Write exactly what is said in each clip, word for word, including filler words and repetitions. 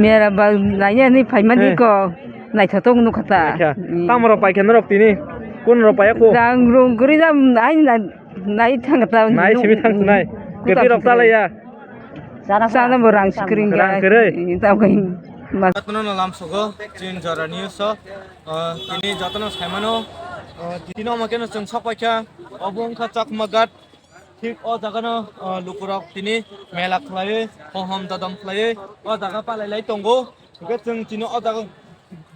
Mera ba naiya ni phaimani Eh. ko naithotok nukha ta. Naikha. Mm. Tamo rok paikha norok tini? Kun rok paiya kho? Rang rung guri da ai na-, nai thang ta. Nai simi thang nai. Kuta Gati rok simi. Talaiya. Sana bo rang screen Rang ga. Kwrwi. Tamo kai mas. Jotono no lam sogo chin jora news o. Ah, tini jotono saimano. Ah, tini omo keno chwng sok paikha. Obo wngkha Chakma Ghat. Thik o jaga no, ah, lukurok tini mela khlaiwi, hohom dodom khlaiwi, o jaga palai lai tongo. Hingke chwng tini o jaga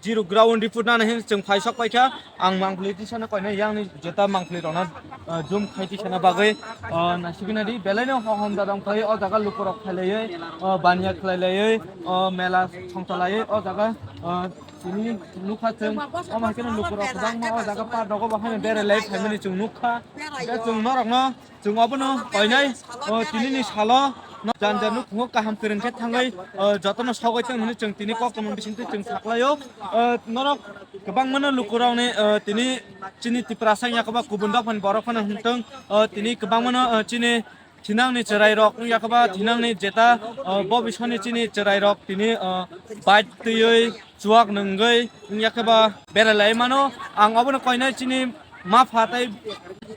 zero ground report nana hin chwng phai sok paikha. Ang mangpili tisana koinai yang ni jeta mangpili rokna, ah, jum khai tisana bagwi, ah, nasigina di belai no hohom dodom khlaiwi o jaga lukurok khlaiwi, ah, baniya khlaiwi, ah, mela songchalaiwi o jaga, ah, tini nukha chwng omo hai kheno lukurok kwbangma o jaga park rogo bo haino berai lai phaimani chwng nukha. Hingke chwng norokno Chwng obono koinai, o, tinini salo no janja nukhungo kaham kwrwng khe thangwi, o, jotono sogwi tong hinwi chwng tini koktwma bisingtwi chwng saklaio. O, norok kwbangmano lukurokni, o, tini chini Tiprasa wngya kwba kubun dophani borok phano hwntwng, o, tini kwbangmano, o, chini thinangni chwrairok wngya kwba thinangni jeta, o, bo bisoni chini chwrairok tini, o, bike twiwi chuwak nungwi wngya khe ba berai lai mano. Ang obono koinai chini ma pha tei,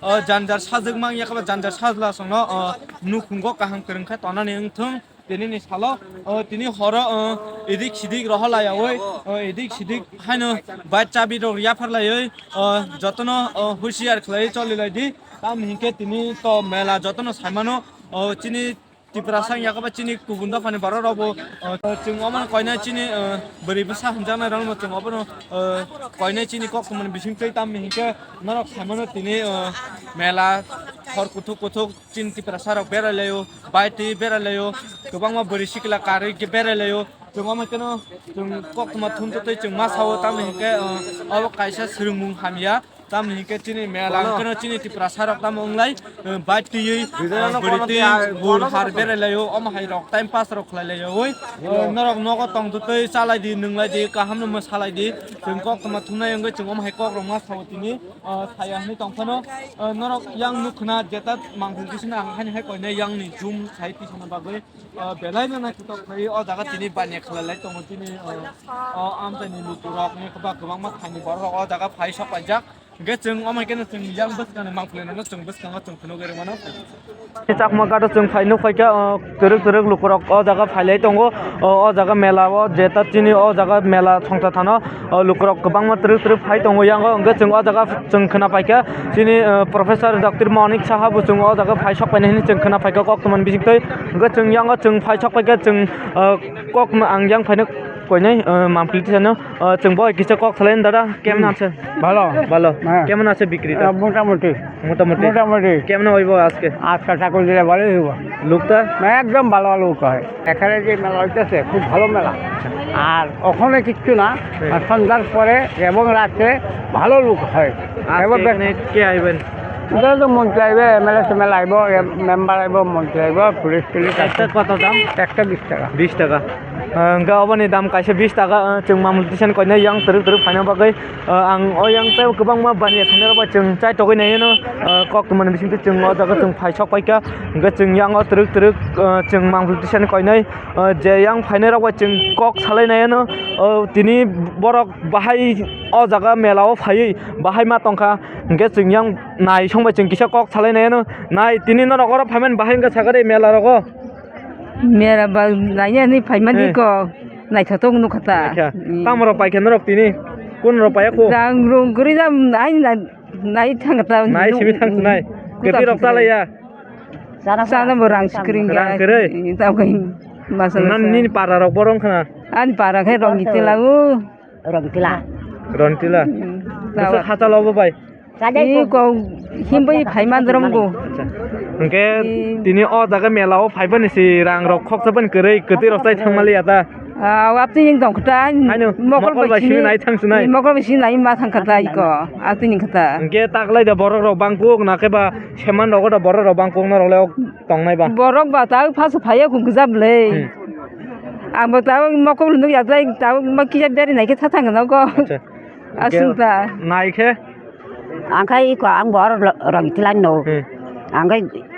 o, janjar sajwk ma wngya khe ba janjar sajla songno, o, nukhungo kaham kwrwng khe tonani wngthung. Tinini salo, o, tini horo, o, edik sidik rohor laiyawi, o, edik sidik haino bai chabi rok yaphar laiwi, o, jotono, o, husiar khlaiwi choli lai di. Tamni hinkhe tini to mela jotono saimano, o, chini Tiprasa wngya khe ba chini kubun dophani borok rok bo, o, chwng omo koinai chini, o, bwrwi bwsa hwnjaknai rok no chwng obono, o, koinai chini koktwmani bisingtwi tamni hinkhe norok saimano tini, o, mela hor kuthuk kuthuk chini Tiprasa rok berai laio, bai twi berai laio, kwbangma bwrwi sikla karwi khe berai laio. Chwng omo kheno chwng koktwma thumtwi twi chwng ma sao tamni hinkhe, o, obo kaisa swrwngmung hamya. Tamni hinkhe chini mela hwnkhe no chini Tiprasa rok tamo wnglai, eh, bai twiwi, eh, bwrwi twi bur har berai laio, omo hai rok time pass rok khlai laio oi. Eh, norok nogo tong twi chalai di, nwnglai di, kaham no mwsalai di. Chwng koktwma thumnai wngwi chwng omo hai kok rok ma sao tini, eh, saya hinwi tong phano, eh, norok yang nuk khna jeta mangpili tisana ang haini hai koinai yang ni jum sai tisana bagwi. O, belai no naithotok khlai o jaga tini baniya khlai lai tongo tini, o, o amchaini lukurok ni kwbangma thaini borok rok o jaga phai sok paijak. Hingke chwng omo khe no chwng yang bwskang ni mangpili no chwng bwskango chwng phunugwi rwmano. Chakma Ghat o chwng phai nuk phaikha, o, twrwk twrwk lukurok o jaga phai lai tongo. O, o jaga mela o jeta chini o jaga mela songcha thano, o, lukurok kwbangma twrwk twrwk phai tongo yango. Hingke chwng o jaga chwng khna paikha chini, o, Professor Doctor Monik Saha bo chwng o jaga phai sok painai hinwi chwng khna paikha koktwmani bisingtwi. Hingke chwng yango chwng phai sok paikha chwng, ah, kok ma ang yang phaino koinai, ah, mangpili tisano, ah, chwng bo kisa kok salai dada, kemno Hmm. Ache? Bhalo. Bhalo. Heh. Kemno ache bikri ta? Ah, motamuti. Motamuti. Motamuti. Kemno oibo aske? Acha thakul dile bhalo oibo. Lukta? Na, ekdom bhalo luk hoy. এখানে যে মেলা হইতেছে, খুব ভালো মেলা। আর ওখানে কিচ্ছু না, হ্যাঁ। আর সন্ধ্যার পরে এবং রাত্রে ভালো লোক হয়। আজকে এবং এখানে কে আইবেন? এটা তো মন্ত্রী আইবে, এমএলএ টেমএলএ আইব, এম-, মেম্বার আইব, মন্ত্রী আইব, পুলিশ টুলিশ আছে। একটা কত দাম? একটা বিশ টাকা। বিশ টাকা। আহ, hwnkhe oboni dam kaisa bish taka, ah, chwng mamul tisan koinai yang twrwk twrwk phaina bagwi, ah, ang o yang tei kwbangma baniya khainai rok bai chwng chai togwi nai no, ah, koktwmani bisingtwi chwng o jaga chwng phai sok paikha. Hwnkhe chwng yang o twrwk twrwk, ah, chwng mamul tisan koinai, ah, je yang phainai rok bai chwng kok salai nai no, ah, tini borok bahai o jaga mela o phaiwi bahai ma tongkha. Hwnkhe chwng yang nai song bai chwng kisa kok salai nai no. Nai tini norok oro phaimani bahai wngkha sakha de mela rogo. Mera ba naiya ni phaimani Eh. ko naithotok nukha ta. Naikha. Mm. Tamo rok paikha norok tini? Kun rok paiya kho? Rang rung guri da ai na-, nai thang ta. Nai simi thang nai. Kuta Gati rok simi. Talaiya. Sana bo rang screen ga. Rang kwrwi? Mm, tamo kai masa Nan masa. Nini para rok borong khana? Ani para khai rong giti lagu. Rongtila. Rongtila. Mm. Bwswk hachal obo bai? Ni ko himbai phai mandrom go. Acha. Hwnkhe Hmm. tini o jaga mela o phaibani si rang rok khoksa bani kwrwi kwtwi rok chai thangmali ya ta? Ah, apni ning tong kha ta. Haino mokol bai sini nai thang sinai. Mokol bai sini nai ma thang kha ta iko. Apni ning kha ta. Hwnkhe taklai da borok rok bangkuk na khe ba seman rogo da borok rok bangkuk na rok le tongnai ba. Borok ba ta phasu phaiya kung kjab le. Hmm. Ang bo ta mokol nuk ya ta ta ma kisa beri nai khe tha thang na ko. Acha. Aswk ta. Nai khe? Ang khai iko ang bo oro lo-, rong tilang no. Hmm. Ang khe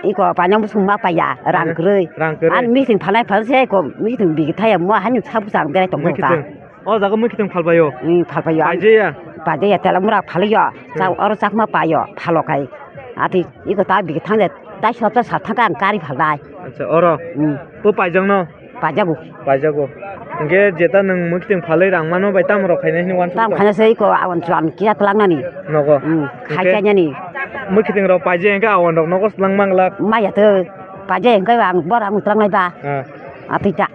iko paina musung ma paiya, rang kwrwi. Rang kwrwi. Ani meeting phalnai phal se iko meeting bigi thaya mo hani sa busa ang berai tong ta. Muikhitwng. O jaga muikhitwng phalbaio. Hmm, phalbaio. Paijaya. Paijaya tela mura phalaio. Sa oro chakma paio phalo khai. Ati iko ta bigi thangde tai sota sa thangka ang kari phalnai. Acha oro. Hmm. Bo paijak no. Paijago. Paijago. Hingke jeta nwng mwkhitwng phalwi rang mano bai tamo rok khaina hini wansuk tong? Tam khaina se iko awan chuan kiya twlangnani. Nogo. Hmm, khai khainani. Mwkhitwng rok paijak hingke awan rok nogo swlang manglak. Maya to paijak hingke ang bor ang tlangnai ba. Ah. Atwi ta.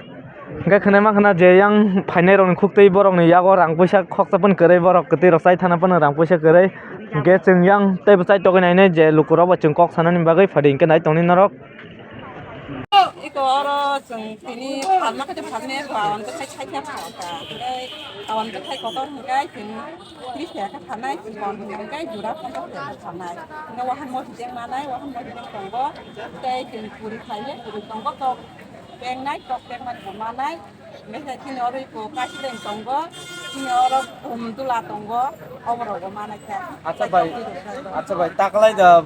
Hingke khwnai mankha na je yang phainai rokni khuktwi borokni yago rang puisa khoksa pun kwrwi borok kwtwi rok chai thana pun rang puisa kwrwi. Hingke chwng yang teibo chai togwi nainai je lukurok bo chwng kok sanani bagwi phadi hingke nai tongni norok. Iko oro chwng tini phalna khe phalne awan bwthai saikhe phalka. Hwnkhe awan bwthai kotor hwnkhe chwng tris taka khe phalnai, chikon hwnkhe jura ponchas taka khe phalnai. Hwnkhe wahan mosijeng manai, wahan mosijeng tongo. Tei chwng puri khlaiwi puri tongo, tok tengnai, tok tengmani bo manai. Mesa chini oro iko kasileng tongo, chini oro, um, dula tongo, oborogo manai kha. Acha bai, acha bai, taklai da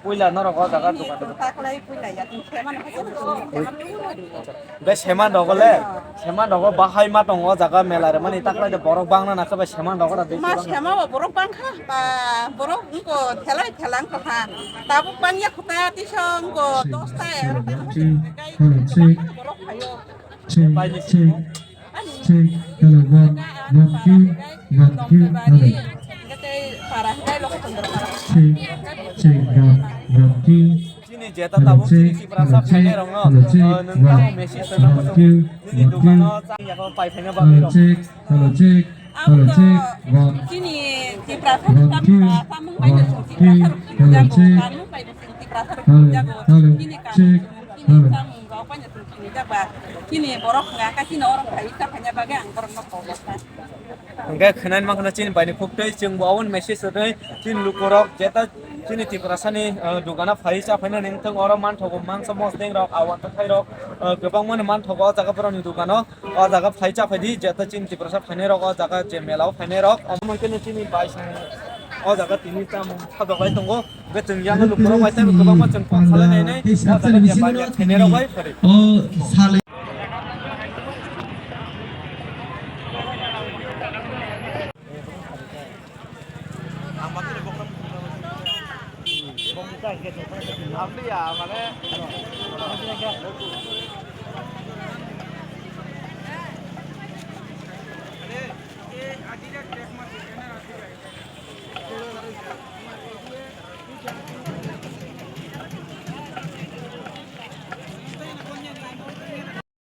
puila norok o jaga dukan. Taklai puila ya, tini seman hajar. Bai seman rogo le, seman rogo bahai ma tongo jaga mela re mani taklai da borok bangna na khe bai seman rogo da. Ma sema ba borok bangkha, ba borok iko thelai thelang kha. Tabuk bangya khuta tisong ko dosta ya. Hello, check. Borok phaio. Check, check, check. Hello, one, one, two, one, two, hello. Check, check, one, one, two. Chini jeta tabuk chini Tiprasa phainai rokno, hello, check, uh, nwng tamo message rwna one, two, nini one, dukano two. Chang yago pai phaina bagwi rok. Hello, check, hello, check, one, chini Tiprasa one, two, samung bai one, two, hello, check. Samung bai Tiprasa jago. Hello, hello, chini check. Hello. Samung rok bai Chini borok hwnka khe chini oro phai wngkha, phaina bagwi ang borokno kok kha. Hwnkhe khwnani mankha chini baini khuktwi chwngbo aboni message rwdi chini lukurok jeta chini Tiprasani, uh, dukano phai cha phainani wngthok oro manthogo mangsa mosdeng rok awan bwthai rok, uh, kwbangmani manthogo o jaga borokni dukano o jaga phai cha phaidi jeta chini Tiprasa phainai rok o jaga je mela o phainai rok omo hwnkhe chini bai song o jaga tini chamung sadoklai tongo. Hwnkhe chwng yang lukurok bai teibo kwbangma chwng kok salai nainai. O jaga je bangya khainai rok bai phari. O salai. Ang mane